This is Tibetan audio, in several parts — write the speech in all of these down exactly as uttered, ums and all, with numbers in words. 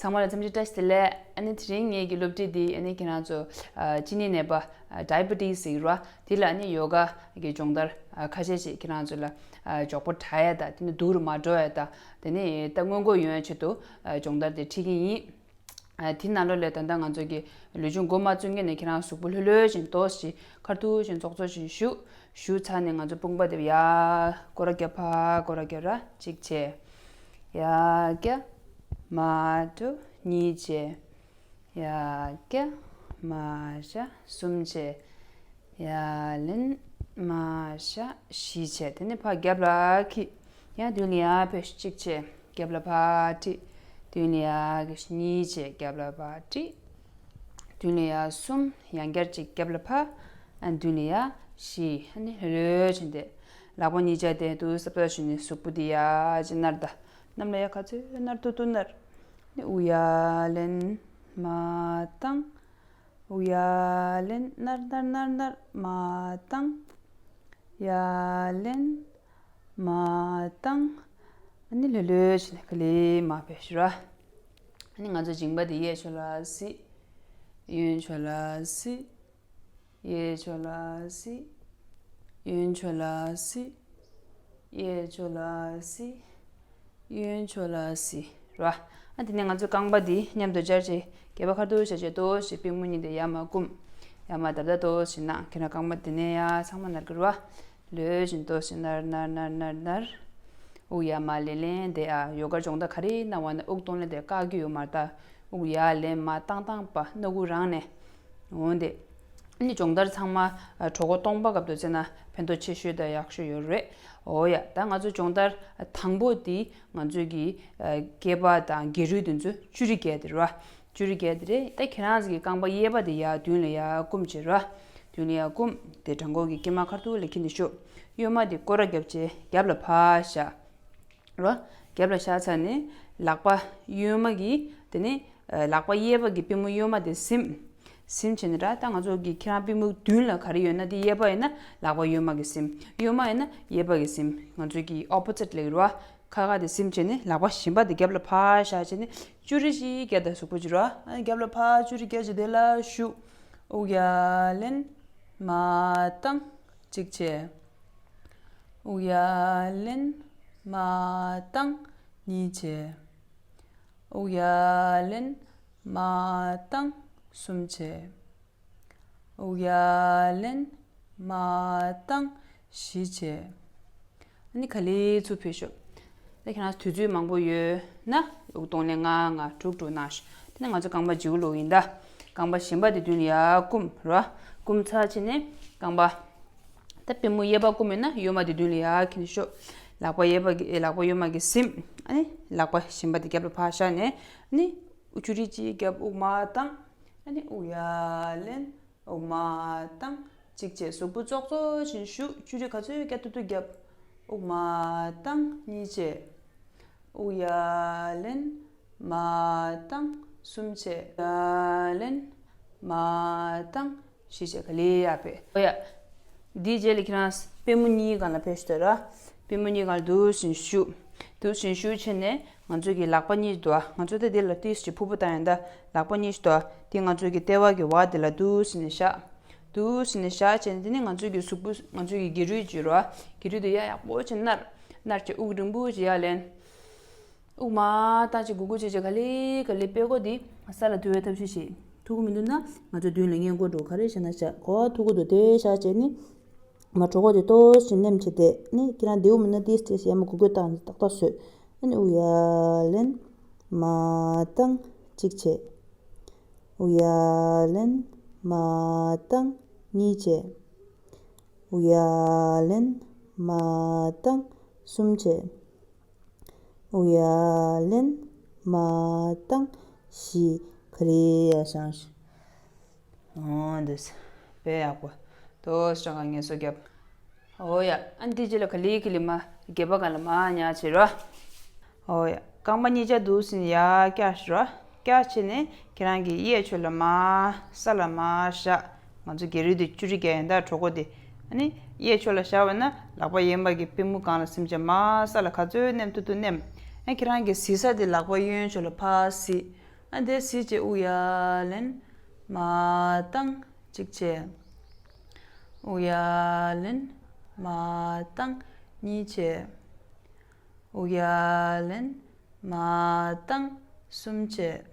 ཚང་མ་ལ་འཚམས་འདྲི་བཀྲ་ཤིས་བདེ་ལེགས། ཨ་ནི་དེ་རིང་ངེད་ཀྱི་སློབ་ཁྲིད་འདི་ཨ་ནི་ཁྱེད་རང་ཚོ་ཨ་གཅིན་སྙི་ནད་པ་ཨ་ཌའི་བེ་ཊི་སི་ཟེར་གྱི་རེད་བ། དེ་ལ་ཨ་ནི་ཡོ་ག་གི་སྦྱོང་བརྡར་ཨ་ཁ་ཤས་ཤིག་ཁྱེད་རང་ཚོ་ལ་ཨ་མགྱོགས་པོ་དྲག་ཡ་དང་དེ་ནི་སྡུག་རུ་མ་འགྲོ་ཡ་དང་དེ་ནི་ད་སྔོན་འགོག་ཡོང་ཡ་ཆེད་དུ་ཨ་སྦྱོང་བརྡར་དེ་ཁྲིད་ཀྱི་ཡིན། ཨ་དེ་ནང་ལོགས་ལ་ད་ལྟ་ང་ཚོ་གི་ལུས་སྦྱོང་མགོ་མ་བཙུགས་སྔོན་ནས་ཁྱེད་རང་གཟུགས་པོ་ལྷོད་ལྷོད་བཞིན་ཏོག་ཙམ་ཁ་ཐུག་བཞིན་ཙོག་ཙོག་བཞིན་བཞུགས། བཞུགས་ཚར་ནས་ང་ཚོ་དཔུང་པ་དེ་ཡར་སྐོར་ར་རྒྱབ། ཕར་སྐོར་ར་རྒྱབ་ར། གཅིག་བྱས། ཡར་རྒྱབ། མར་འགྲོ། གཉིས་བྱས། ཡར་རྒྱབ། མར་བཞག་གསུམ་བྱས། ཡར་ལེན། མར་བཞག་བཞི་བྱས། དེ་ནས་ཕར་རྒྱབ་ལ་འཁྱེར། ཡང་མདུན་ལ་ཡར་ཕེབས། གཅིག་བྱས། རྒྱབ་ལ་ཕར་ཁྲིད། མདུན་ལ་ཡར་གཉིས་བྱས། རྒྱབ་ལ་ཕར་ཁྲིད། མདུན་ལ་ཡར་གསུམ། ཡང་བསྐྱར་གཅིག་རྒྱབ་ལ་ཕར། ཨ་མདུན་ལ་ཡར་བཞི། ཨ་ནི་ལྷོད་ལྷོད་བྱས་ཏེ། ལག་པ་གཉིས་ཆ་དེ་དུ་སྲབ་སྲབ་བྱས་ནས་གཟུགས་པོ་འདི་ཡར་ཅིག་ནར་ད། གནམ་ལ་ཡར་ག་ཚོད་ནར་ཐུབ་ཐུབ་ནར། ནི་དབུགས་ཡར་ལེན། མར་བཏང་། དབུགས་ཡར་ལེན། ནར་ནར་ནར་ནར། མར་བཏང་། ཡར་ལེན། མར་བཏང་། ཨ་ནི་ལྷོད་ལྷོད་བྱས་ནས་ག་ལེ་མར་ཕེབས་ཤོག་ར། ཨ་ནི་ང་ཚོ་མཇིང་པ་དེ་གཡས་ཕྱོགས་ལ་གཟིགས། གཡོན་ཕྱོགས་ལ་གཟིགས། གཡས་ཕྱོགས་ལ་གཟིགས། གཡོན་ཕྱོགས་ལ་གཟིགས། གཡས་ཕྱོགས་ལ་གཟིགས། གཡོན་ཕྱོགས་ལ་གཟིགས། ར། ཨ་དེ་ནས་ང་ཚོའི་རྐང་པ་འདི་མཉམ་དུ་སྦྱར་བྱས་སྐེད་པ་ཁ་ཐུག་བཞག་བྱས་ཏོག་ཙམ་པུས་མོ་གཉིས་དེ་ཡར་མར་བསྐུམ། ཡར་མར་བརྡབ་བརྡབ་ཏོག་ཙམ་གནང་། ཁྱེད་རང་རྐང་པ་དེ་ནས་ཡར་ཚང་མ་ནར་གྱི་ར། ལྷོད་བཞིན་ཏོག་ཙམ་ནར་ནར་ནར་ནར་ནར། དབུགས་ཡར་མར་ལེན་ལེན་དེ། ཨ་ཡོ་གར་སྦྱོང་བརྡར་ག་རེ་གནང་བ་ན་དབུགས་གཏོང་ལེན་དེ་བཀག་རྒྱུ་ཡོད་མ་རེད་ད། དབུགས་ཡར་ལེན། མར་བཏང་བཏང་པ། སྣ་ཁུག་རང་ནས། འོན་ཏེ། ཨ་ནི་སྦྱོང་བརྡར་ཚང་མ་ཨ་གྲོད་ཁོག་སྟོང་པ་སྐབས་དུ་བྱས་ན་ཕན་ཐོགས་ཆེ་ཤོས་དང་ཡག་ཤོས་ཡོད་རེད། འོ་ཡ། ད་ང་ཚོ་སྦྱོང་བརྡར་དང་པོ་དེ་ང་ཚོའི་གི་ཨ་སྐེད་པ་དང་སྒལ་རུས་དེ་ཚོ་བཅུ་རི་བརྒྱད་དེ་རེད་བ། བཅུ་རི་བརྒྱད་དེ་རེད། ད་ཁྱེད་རང་ཚོ་གི་རྐང་པ་གཡས་པ་དེ་ཡར་མདུན་ལ་ཡར་བསྐུམ་བྱས་རེད་བ། མདུན་ལ་ཡར་བསྐུམ། དེ་བྲང་ཁོག་གི་དཀྱིལ་མ་ཁ་ཐུག་ལ་འཁྱེར་ནས་བཞུགས། གཡོན་མ་དེ་སྐོར་ར་བརྒྱབ་བྱས་རྒྱབ་ལ་ཕར་བཞག་རོ། རྒྱབ་ལ་བཞག་ཚར་ནས་ལག་པ་གཡོན་མ་གི་དེ་ནས་ཨ་ལག་པ་གཡས་པ་གི་པུས་མོ་གཡོན་མ་དེ་ཟིམ། ཟིམ་བྱས་ནས་ར། ད་ང་ཚོ་གི་ཁྱེད་རང་པུས་མོ་མདུན་ལ་ག་རེ་ཡོད་ན་དེ། གཡས་པ་ཡིན་ན་ལག་པ་གཡོན་མ་གི་ཟིམ། གཡོན་མ་ཡིན་ན་གཡས་པ་གི་ཟིམ། ང་ཚོ་གི་ཨོ་པོ་ཛིཊ་ལ་ཡོད་ར། ཁ་ཁ་དེ་ཟིམ་བྱས་ནས་ལག་པ་གཞན་པ་དེ་རྒྱབ་ལ་ཕར་བཞག་བྱས་ནས་བཅུ་རི་ཅིག་རྒྱག་དང་གཟུགས་པོ་ཅིག་ར། ཨ་ནི་རྒྱབ་ལ་ཕར་བཅུ་རི་རྒྱག་བྱས་དེ་ལ་བཞུགས། དབུགས་ཡར་ལེན། མར་བཏང་། གཅིག་བྱས། དབུགས་ཡར་ལེན། མར་བཏང་། གཉིས་བྱས། དབུགས་ཡར་ལེན། མར་བཏང་། གསུམ་བྱས། དབུགས་ཡར་ལེན། མར་བཏང་། བཞི་བྱས། ཨ་ནི་ག་ལེ་ཚུར་ཕེབས་ཤོག་ད་ཁྱེད་རང་དུས་ཚོད་མང་པོ་ཡོད་ན་དབུགས་གཏོང་ལེན་ལྔ་ལྔ་དྲུག་དྲུག་གནང་ཤོག་དེ་ནས་ང་ཚོ་རྐང་པ་ལྗིད་ལོག་ཡིན་ད། རྐང་པ་གཞན་པ་དེ་མདུན་ལ་ཡར་བསྐུམ་ར། བསྐུམ་ཚར་བྱས་ནས་རྐང་པ། ད་པུས་མོ་གཡས་པ་བསྐུམ་ཡོད་ན་གཡོན་མ་དེ་མདུན་ལ་ཡར་འཁྱེར་ཤོག་ལག་པ་གཡས་པ་གི་ལག་པ་གཡོན་མ་གི་ཟིམ། ཨ་ནི་ལག་པ་གཞན་པ་དེ་རྒྱབ་ལ་ཕར་བཞག་ནས་ཨ་ནི་དབུགས་བཅུ་རི་གཅིག་བརྒྱབ། དབུགས་མར་བཏང་། ཨ་ནི་དབུགས་ཡར་ལེན། དབུགས་མར་བཏང་། གཅིག་བྱས། གཟུགས་པོ་ཙོག་ཙོག་བྱས་བཞུགས། བཅུ་རི་ག་ཚོད་རྒྱག་ཐུབ་ཐུབ་རྒྱབ། དབུགས་མར་བཏང་། གཉིས་བྱས། དབུགས་ཡར་ལེན། མར་བཏང་། གསུམ་བྱས། ཡར་ལེན། མར་བཏང་། བཞི་བྱས། ག་ལེ་ཡར་ཕེབས། ཨོ་ཡ། འདིའི་རྗེས་ལ་ཁྱེད་རང་པུས་མོ་གཉིས་སྒང་ལ་ཕེབས་ཤོག་དེ་ར། པུས་མོ་གཉིས་སྒང་ལ་འདུག་སེ་བཞུགས། འདུག་སེ་བཞུགས་བྱས་ནས་ང་ཚོ་གི་ལག་པ་གཉིས་འདུག་ཨ། ང་ཚོ་ད་འདི་ལ་ཏོག་ཙམ་ཕུར་བུ་བཏང་ཡོད་ད། ལག་པ་གཉིས་འདུག་ཨ། འདི་ང་ཚོ་གི་ལྟེ་བ་གི་འོག་འདི་ལ་འདུག་སེ་ནས་བཞག་འདུག་སེ་ནས་བཞག་བྱས་ནས་འདི་ནི་ང་ཚོ་གི་གཟུགས་པོ། ང་ཚོ་གི་སྒལ་རུས་བརྗོད་རོགས་ཨ། སྒལ་རུས་འདི་ཡར་ཡག་པོ་བྱས་ནར། ནར་བྱས་དབུགས་རིང་པོ་ཅིག་ཡར་ལེན། དབུགས་མར་བཏང་བྱས་གུག་གུག་བྱས་བྱས་ག་ལེ་ག་ལེ་པད་ཀོ་འདི་ས་ལ་ཐུག་པའི་ཐབས་ཤེས་བྱེད། ཐུག་གི་མི་འདུག་ན་ང་ཚོ་མདུན་ལ་སྔས་མགོ་འགྲོ། ག་རེ་བྱས་ན་བྱ། གོ་བ་ཐུག་གི་འདུག་དེ་བཞག་བྱས་ནི། མར་གྲོད་ཁོག་དེ་ཏོག་ཙམ་མནན་བྱས་ཏེ་ནི་ཁྱེད་རང་མདེའུ་མིན་ན་ཏོག་ཙམ་ཡར་མར་གུག་གུག་བཏང་ཏག་ཏག་བཟོས། ཨ་ནི་དབུགས་ཡར་ལེན། མར་བཏང་། གཅིག་བྱས། དབུགས་ཡར་ལེན། མར་བཏང་། གཉིས་བྱས། དབུགས་ཡར་ལེན། མར་བཏང་། གསུམ་བྱས། དབུགས་ཡར་ལེན། མར་བཏང་། བཞི། ག་ལེ་ཡར་བཞེངས་ཤིག་འོ་འདུག་སེ། དཔེ་ཡག་པོ། ཏོག་ཙམ་ངལ་གསོ་རྒྱབ། འོ་ཡ། ཨ་ནི་དེ་རྗེས་ལ་ག་ལེ་ག་ལེ་མར་སྒལ་པ་སྒང་ལ་མར་ཉལ་བྱེད་རོགས། འོ་ཡ། རྐང་པ་གཉིས་ཆ་འདུག་སེ་ཡར་བཀྱག་ཤོག་རོགས། བཀྱག་བྱས་ནས་ཁྱེད་རང་གི་གཡས་ཕྱོགས་ལ་མར་ས་ལ་མར་བཞག་ང་ཚོ་སྒལ་རུས་དེ་བཅུ་རི་བརྒྱབ་ཡིན་ད། གྲོད་ཁོག་དེ། ཨ་ནི་གཡས་ཕྱོགས་ལ་བཞག་པ་ན་ལག་པ་གཡོན་པ་གི་པུས་མོ་སྒང་ལ་ཟིམ་བྱས་མར་ས་ལ་ག་ཚོད་མནན་ཐུབ་ཐུབ་མནན། ཨ་ཁྱེད་རང་གི་གཟིགས་ས་དེ་ལག་པ་གཡོན་ཕྱོགས་ལ་ཕར་གཟིགས། ཨ་འདི་གཟིགས་བྱས། དབུགས་ཡར་ལེན། མར་བཏང་། གཅིག་བྱས། དབུགས་ཡར་ལེན། མར་བཏང་། གཉིས་བྱས། དབུགས་ཡར་ལེན། མར་བཏང་། གསུམ་བྱས།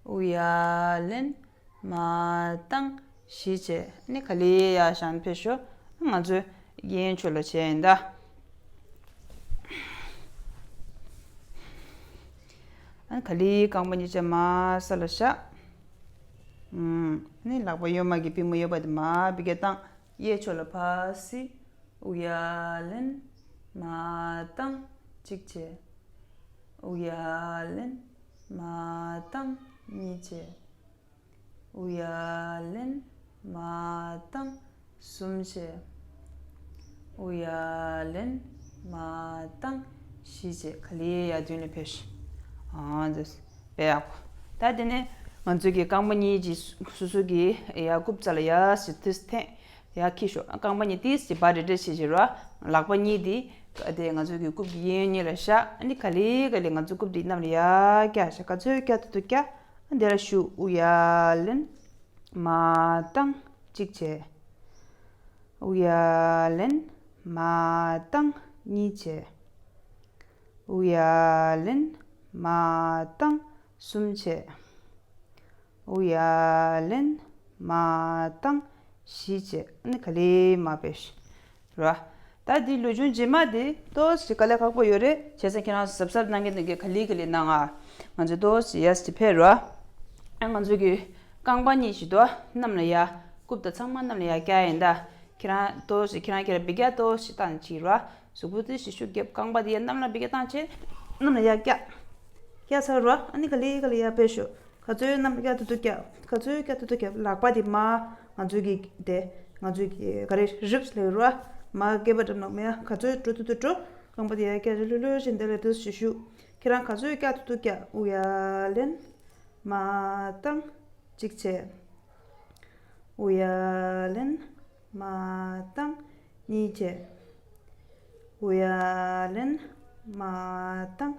དབུགས་ཡར་ལེན། མར་བཏང་། བཞི་བྱས། ཨ་ནི་ག་ལེ་ཡར་བཞེངས་ཕེབས་ཤོག་ང་ཚོས་གཡས་གཡོན་ཕྱོགས་ལ་བྱས་ཡིན་ད། ཨ་ནི་ག་ལེ་རྐང་པ་གཉིས་ཆ་མར་ས་ལ་བཞག་ཨ་ནི་ལག་པ་གཡོན་མ་གི་པུས་མོ་གཡས་པ་དེ་མར་འབུད་རྒྱག་བཏང་། གཡས་ཕྱོགས་ལ་ཕར་གཟིགས། དབུགས་ཡར་ལེན། མར་བཏང་། གཅིག་བྱས། དབུགས་ཡར་ལེན། མར་བཏང་། གཉིས་བྱས། དབུགས་ཡར་ལེན། མར་བཏང་། གསུམ་བྱས། དབུགས་ཡར་ལེན། མར་བཏང་། བཞི་བྱས། ག་ལེ་ཡར་མདུན་ལ་ཕེབས་ཤིག་ཨ་འདི་དཔེ་ཡག་པོ། ད་དེ་ནས་ང་ཚོའི་གི་རྐང་པ་གཉིས་ཀྱི་སོ་སོ་གི་ཡར་རྐུབ་རྩ་ལ་ཡར་ཞིག་ཏིས་འཐེན། ཡར་འཁྱེར་ཤོག་རྐང་པ་གཉིས་ཏིས་ཅིག་འབར་རེ་རེ་བྱེད་བྱེད་རོ། ལག་པ་གཉིས་དེ་ག་དེ་ང་ཚོའི་གི་རྐུབ་ཀྱི་གཡས་གཡོན་གཉིས་ལ་བཞག་ཨ་ནི་ག་ལེ་ག་ལེ་ང་ཚོའི་རྐུབ་དེ་གནམ་ལ་ཡར་བཀྱག་བཞག་ག་ཚོད་བཀྱག་ཐུབ་ཐུབ་བཀྱག་ཨ་འདི་ལ་བཞུགས། དབུགས་ཡར་ལེན། མར་བཏང་། གཅིག་བྱས། དབུགས་ཡར་ལེན། མར་བཏང་། གཉིས་བྱས། དབུགས་ཡར་ལེན། མར་བཏང་། གསུམ་བྱས། དབུགས་ཡར་ལེན། མར་བཏང་། བཞི་བྱས། ཨ་ནི་ག་ལེ་མར་ཕེབས་ཤིག་རོ། ད་འདི་ལུས་སྦྱོང་རྗེས་མ་དེ་ཏོག་ཙམ་དཀའ་ལས་ཁག་པོ་ཡོད་རེད། བྱས་ཙང་ཁྱེད་རང་གཟབ་གཟབ་གནང་མཁན་དེ་ག་ལེ་ག་ལེ་གནང་ཨ། ང་ཚོ་ཏོག་ཙམ་ཡར་ཅིག་ཕེབས་རོ། ཨ་ང་ཚོ་གི་རྐང་པ་གཉིས་ཤིག་ཏུ་གནམ་ལ་ཡར། རྐུབ་དང་ཚང་མ་གནམ་ལ་ཡར་བཀྱག་ཡིན་ད། ཁྱེད་རང་ཏོག་ཙམ་ཁྱེད་རང་ཁྱེད་རང་འབུད་རྒྱག་ཏོག་ཙམ་བཏང་ཅིག་རོ། གཟུགས་པོ་དེ་ཞིག་ཤུགས་རྒྱབ། རྐང་པ་དེ་ཡར་གནམ་ལ་འབུད་རྒྱག་བཏང་བྱས། གནམ་ལ་ཡར་བཀྱག་བཀྱག་ཚར་རོ། ཨ་ནི་ག་ལེ་ག་ལེ་ཡར་ཕེབས་ཤོག་ག་ཚོད་གནམ་ལ་བཀྱག་ཐུབ་ཐུབ་བཀྱག་ག་ཚོད་བཀྱག་ཐུབ་ཐུབ་བཀྱག་ལག་པ་དེ་མར་ང་ཚོའི་གི་དེ་ང་ཚོའི་གི་ག་རེ་རིབས་ལ་རོ། མར་སྐེད་པ་འགྲམ་ནང་མར་ག་ཚོད་འགྲོ་ཐུབ་ཐུབ་འགྲོ། རྐང་པ་དེ་ཡར་བཀྱག་ལྷོད་ལྷོད་བྱས་འདི་ལ་འདུག་སེ་བཞུགས། ཁྱེད་རང་ག་ཚོད་བཀྱག་ཐུབ་ཐུབ་བཀྱག་དབུགས་ཡར་ལེན། མར་བཏང་། གཅིག་བྱས། དབུགས་ཡར་ལེན། མར་བཏང་། གཉིས་བྱས། དབུགས་ཡར་ལེན། མར་བཏང་།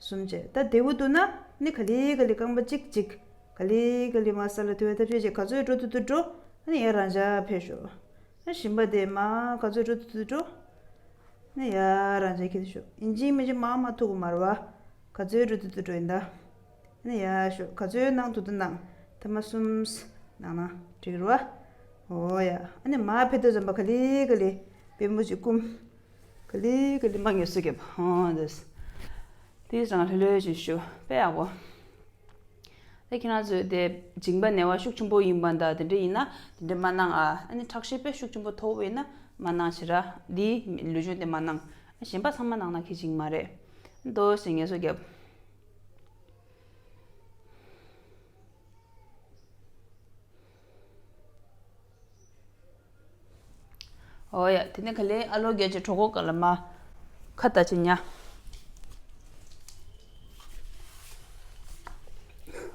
གསུམ་བྱས། ད་བདེ་པོ་འདུག་ན་ནི་ག་ལེ་ག་ལེ་རྐང་པ་གཅིག་གཅིག་ག་ལེ་ག་ལེ་མར་ས་ལ་ཐུག་པའི་ཐབས་ཤེས་བྱས། ག་ཚོད་འགྲོ་ཐུབ་ཐུབ་འགྲོ། ཨ་ནི་ཡར་རང་འཇགས་ཕེབས་ཤོག་ཨ་གཞན་པ་དེ་མར་ག་ཚོད་འགྲོ་ཐུབ་ཐུབ་འགྲོ། ཨ་ནི་ཡར་རང་འཇགས་ཁྱེར་ཤོག་ཡིན་གཅིག་མིན་གཅིག་མར་མར་ཐུག་གི་མ་རེད་བ། ག་ཚོད་འགྲོ་ཐུབ་ཐུབ་འགྲོ་ཡིན་ད། ཨ་ནི་ཡར་ཤོག་ག་ཚོད་གནང་ཐུབ་ཐུབ་གནང་། ཐ་མ་གསུམ་གནང་ན་འགྲིག་རེད་བ། འོ་ཡ། ཨ་ནི་མར་ཕེབས་དུས་ཙམ་པ་ག་ལེ་ག་ལེ་པུས་མོ་ཅིག་བསྐུམ། ག་ལེ་ག་ལེ་མར་ངལ་གསོ་རྒྱབ། ཧོ་དེས། དེའི་སང་ལྷོད་ལྷོད་ཅིག་བཞུགས། དཔེ་ཡག་པོ། ད་ཁྱེད་རང་ཚོས་དེ་མཇིང་པ་ན་བ་ཤུགས་ཆེན་པོ་ཡིན་པ་འདྲ་དེ་འདྲ་ཡིན་ན་དེ་འདྲ་མ་གནང་ཨ། ཨ་ནི་ཁྲག་ཤེད་དཔེ་ཤུགས་ཆེན་པོ་མཐོ་པོ་ཡིན་ན་མ་གནང་བྱས་ར། འདིའི་ལུས་སྦྱོང་དེ་མ་གནང་ཨ། གཞན་པ་ཚང་མ་གནང་ན་ཁེ་ཅིག་མ་རེད། ཏོག་ཙམ་ངལ་གསོ་རྒྱབ། འོ་ཡ། དེ་ནས་ག་ལེ་ཨ་ལོ་རྒྱལ་གྱི་གྲོད་ཁོག་སྒང་ལ་མར་ཁ་བཏགས་ཅིག་ཉར།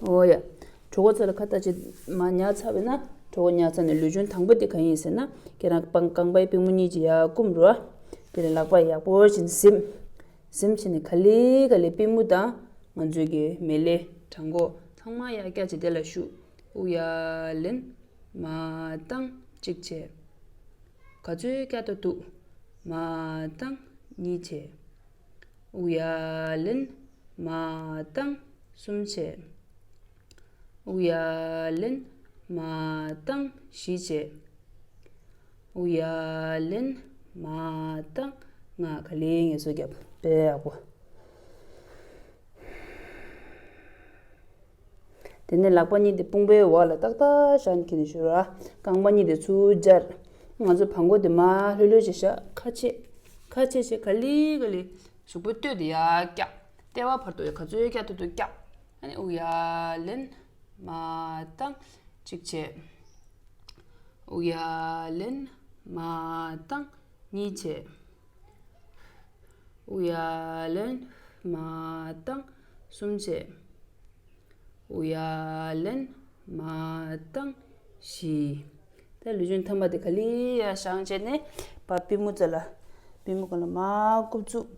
འོ་ཡ། གྲོད་ཁོག་རྩ་ལ་ཁ་བཏགས་ཅིག་མར་ཉར་ཚར་བས་ན་གྲོད་ཁོག་ཉར་ཚར་ནས་ལུས་སྦྱོང་དང་པོ་དེ་ག་ཡིན་ཟེར་ན་ཁྱེད་རང་རྐང་པའི་པུས་མོ་གཉིས་ཀྱིས་ཡར་བསྐུམ་རོ། དེ་ནས་ལག་པ་ཡག་པོ་བྱས་ནས་ཟིམ། ཟིམ་བྱས་ནས་ག་ལེ་ག་ལེ་པུས་མོ་དང་ང་ཚོའི་གི་མལ་ལས་བྲང་ཁོག་ཚང་མ་ཡར་བཀྱག་བྱས་དེ་ལ་བཞུགས། དབུགས་ཡར་ལེན། མར་བཏང་། གཅིག་བྱས། ག་ཚོད་བཀྱག་ཐུབ་ཐུབ། མར་བཏང་། གཉིས་བྱས། དབུགས་ཡར་ལེན། མར་བཏང་། གསུམ་བྱས། དབུགས་ཡར་ལེན། མར་བཏང་། བཞི་བྱས། དབུགས་ཡར་ལེན། མར་བཏང་། ལྔ། ག་ལེ་ངལ་གསོ་རྒྱབ། དཔེ་ཡག་པོ། དེ་ནས་ལག་པ་གཉིས་དེ་དཔུང་པའི་འོག་ལ་ཏག་ཏག་བཞག་ནས་ཁྱེར་ནས་བཞུགས་ར། རྐང་པ་གཉིས་དེ་ཚུར་སྦྱར། ང་ཚོ་བྲང་ཁོག་དེ་མར་ལྷོད་ལྷོད་བྱས་བཞག་ཁ་ཕྱེ། ཁ་ཕྱེ་བྱས་ག་ལེ་ག་ལེ་གཟུགས་པོའི་སྟོད་དེ་ཡར་བཀྱག་ལྟེ་བ་བར་དུ་ག་ཚོད་བཀྱག་ཐུབ་ཐུབ་བཀྱག་ཨ་ནི་དབུགས་ཡར་ལེན། མར་བཏང་། གཅིག་བྱས། དབུགས་ཡར་ལེན། མར་བཏང་། གཉིས་བྱས། དབུགས་ཡར་ལེན། མར་བཏང་། གསུམ་བྱས། དབུགས་ཡར་ལེན། མར་བཏང་། བཞི། ད་ལུས་སྦྱོང་ཐ་མ་དེ་ག་ལེ་ཡར་བཞེངས་བྱས་ནས་པ་པུས་མོ་རྩ་ལ། པུས་མོ་སྒང་ལ་མར་རྐུབ་བཙུགས།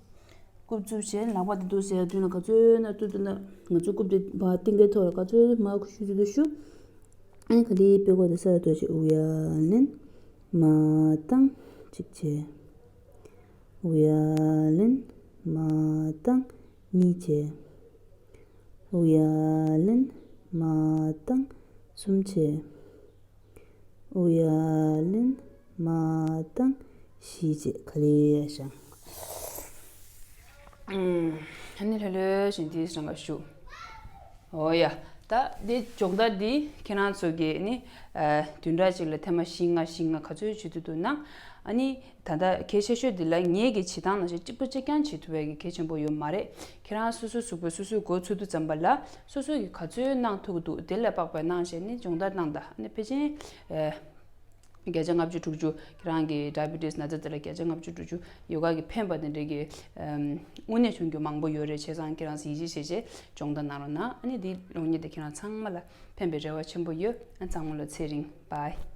རྐུབ་བཙུགས་བྱས། ལག་པ་དེ་འདུག་ཟེར་དུས་ན་ག་ཚོད་ན་ཏུ་ཏུ་ན་ང་ཚོ་རྐུབ་དེ་བ་ཏིང་གའི་ཐོག་ལ་ག་ཚོད་མ་ཁུ་ཤུ་ཤུ་ཏུ་ཤུ། ཨ་ནི་ག་ལེ་པེ་གོ་དེ་ས་ལ་ཏོ་ཆེ། ཨུ་ཡ་ལན་མ་བཏང་གཅིག་བྱས། ཨུ་ཡ་ལན་མ་བཏང་གཉིས་བྱས། ཨུ་ཡ་ལན་མ་བཏང་གསུམ་བྱས། ཨུ་ཡ་ལན་མ་བཏང་བཞི་བྱས། ག་ལེ་ཡ་ཤང་། ཨ་ནི་ལྷོད་ལྷོད་བཞིན་དེ་རང་ག་ཞུ། ཨོ་ཡ། ད་འདི་སྦྱོང་བརྡར་འདི་ཁྱེད་རང་ཚོ་གིས་ནི་ཨ་བདུན་ཕྲག་གཅིག་ལ་ཐེངས་མ་བཞི་ལྔ་བཞི་ལྔ་ག་ཚོད་བྱེད་ཐུབ་ཐུབ་གནང་། ཨ་ནི་ད་ལྟ་གལ་ཆེ་ཤོས་འདི་ལ་ངེད་ཀྱི་བྱེད་སྟངས་ནང་བཞིན་གཅིག་པ་གཅིག་རྐྱང་བྱེད་ཐུབ་པའི་གི་གལ་ཆེན་པོ་ཡོད་མ་རེད། ཁྱེད་རང་སོ་སོའི་གཟུགས་པོ་སོ་སོའི་མགོ་ཚོད་དུས་ཙམ་པ་ལ་སོ་སོ་གིས་ག་ཚོད་གནང་ཐུབ་ཀྱི་འདུག་དེ་ལ་དཔག་པའི་གནང་བྱས་ནི་སྦྱོང་བརྡར་གནང་དང་། ཨ་ནི་ཕལ་ཆེར་ཨ་བརྒྱ་ཆ་ལྔ་བཅུ་དྲུག་ཅུ། ཁྱེད་རང་གི་ཌའི་བི་ཊི་སི་ན་ཚ་དེ་ལ་བརྒྱ་ཆ་ལྔ་བཅུ་དྲུག་ཅུ་ཡོ་ག་གི་ཕན་པ་དེ་འདྲའི་གི་ཨམ་དངོས་གནས་བྱུང་རྒྱུ་མང་པོ་ཡོད་རེད། བྱས་ཙང་ཁྱེད་རང་ཚོ་ཡིད་ཆེས་བྱས་བྱས་སྦྱོང་བརྡར་གནང་རོགས་གནང་། ཨ་ནི་འདི་གློག་བརྙན་དེ་ཁྱེད་རང་ཚང་མ་ལ་ཕན་པའི་རེ་བ་ཆེན་པོ་ཡོད། ཨ་ཚང་མ་ལ་ཚེ་རིང་། བཱའི།